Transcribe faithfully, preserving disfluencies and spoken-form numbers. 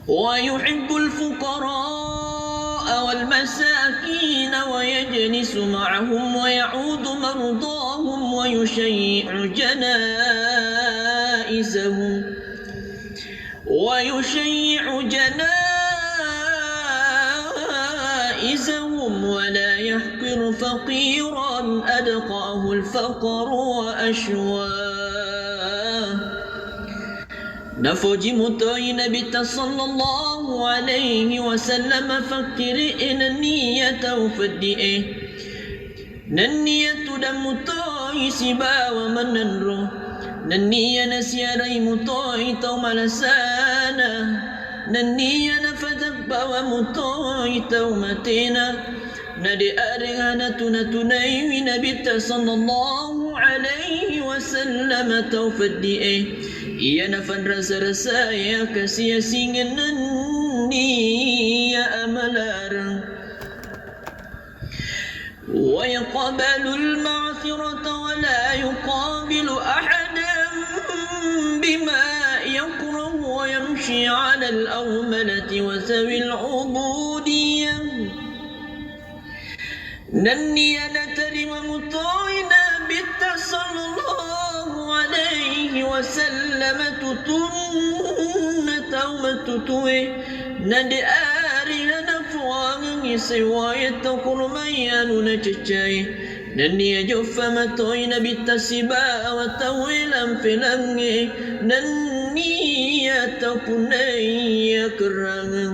ويحب الفقراء والمساكين ويجلس معهم ويعود مرضاهم ويشيع جنائزهم ويشيع جنائزهم ولا يحقر فقيرا أدقاه الفقر وأشواه. Nafoji mutoi Nabitta sallallahu alaihi wasallam fakkiri'e nenniya tau feddi'e. Nenniya tudang mutoi sibawa manenro. Nenniya nasiarai mutoi tau malasana. Nenniya nafatabbawa mutoi tau matena. Na de' arega natuna-tunaiwi Nabitta sallallahu alaihi wasallam tau feddi'e. Iya nafanrasa-rasae akasiasingeng nenniya amalareng. ويقبل المعذرة ولا يقابل أحدا بما يكره ويمشي على الأرملة وذوي العبودية. Nenniya natarima mutoi Nabitta sallallahu alaihi wasallam tutunna tau matutue, na de' arega nafuangengngi sewae tau kurmai anu naceccae. Nenniya joffa matoi Nabitta sibawa tau elang-pelangnge, nenniya tau punnaiya kerrangeng.